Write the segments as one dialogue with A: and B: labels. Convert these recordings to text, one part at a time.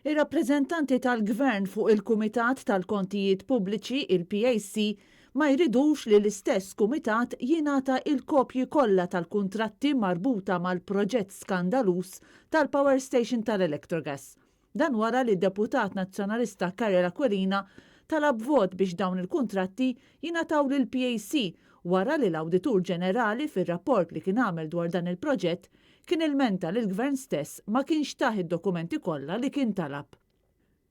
A: Ir-rappreżentanti tal-Gvern fuq il-Kumitat tal-Kontijiet Pubbliċi, il-PAC, ma jridux li l-istess kumitat jingħata il-kopji kollha tal-kuntratti marbuta mal-proġett skandaluż tal-power station tal-Electrogas. Dan wara li d-deputat Nazzjonalista Karol Aquilina talab vot biex dawn il-kuntratti jingħataw lill-PAC wara li l-Awditur Ġenerali fir-rapport li kien għamel dwar dan il-proġett kien ilmenta li l-Gvern stess ma kienx tah id-dokumenti kollha li kien talab.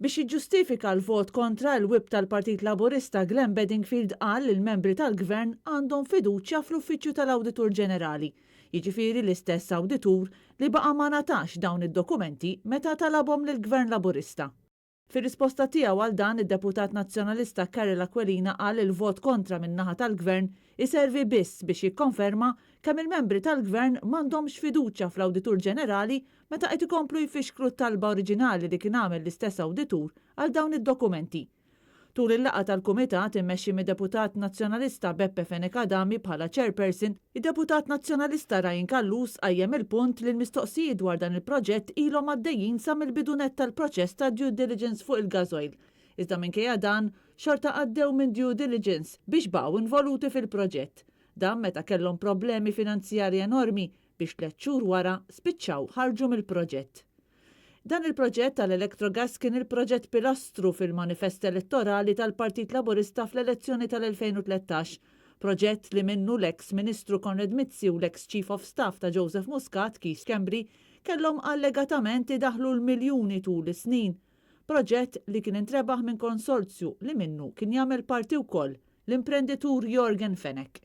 A: Biex jiġġustifika l-vot kontra, il-Whip tal-Partit Laburista Glenn Bedingfield qal li l-membri tal-Gvern għandhom fiduċja fl-Uffiċċju tal-Awditur Ġenerali, jiġifieri l-istess awditur li baqa' ma ngħatax dawn id-dokumenti meta talabhom lill-Gvern Laburista. Fir-risposta tiegħu għal dan, id-deputat Nazzjonalista Karol Aquilina qal li l-vot kontra min-naħa tal-Gvern iservi biss biex jikkonferma kemm il-membri tal-Gvern m'għandhomx fiduċja fl-Awditur Ġenerali meta qed ikomplu jfixklu t-talba oriġinali li kien għamel l-istess awditur għal dawn id-dokumenti. Tul il-laqgħa tal-Kumitat immexxi mid-deputat Nazzjonalista Beppe Fenech Adami bħala chairperson, id-deputat Nazzjonalista Ryan Callus qajjem il-punt li l-mistoqsijiet dwar dan il-proġett ilhom għaddejjin sa mill-bidu nett tal-proċess ta' due diligence fuq il-gasoil. Iżda minkejja dan, xorta għaddew minn due diligence biex baqgħu involuti fil-proġett. Dan meta kellhom problemi finanzjarji enormi biex 3 xhur wara spiċċaw ħarġu mill-proġett. Dan il-proġett tal-Electrogas kien il-proġett pilastru fil-manifest elettorali tal-Partit Laburista fl-elezzjoni tal-2013. Proġett li minnu l-ex Ministru Konrad Mizzi u l-ex Chief of Staff ta' Joseph Muscat, Keith Schembri, kellhom allegatament idaħlu l-miljuni tul is-snin. Proġett li kien intrebaħ minn konsorzju li minnu kien jagħmel parti wkoll l-imprenditur Yorgen Fenech.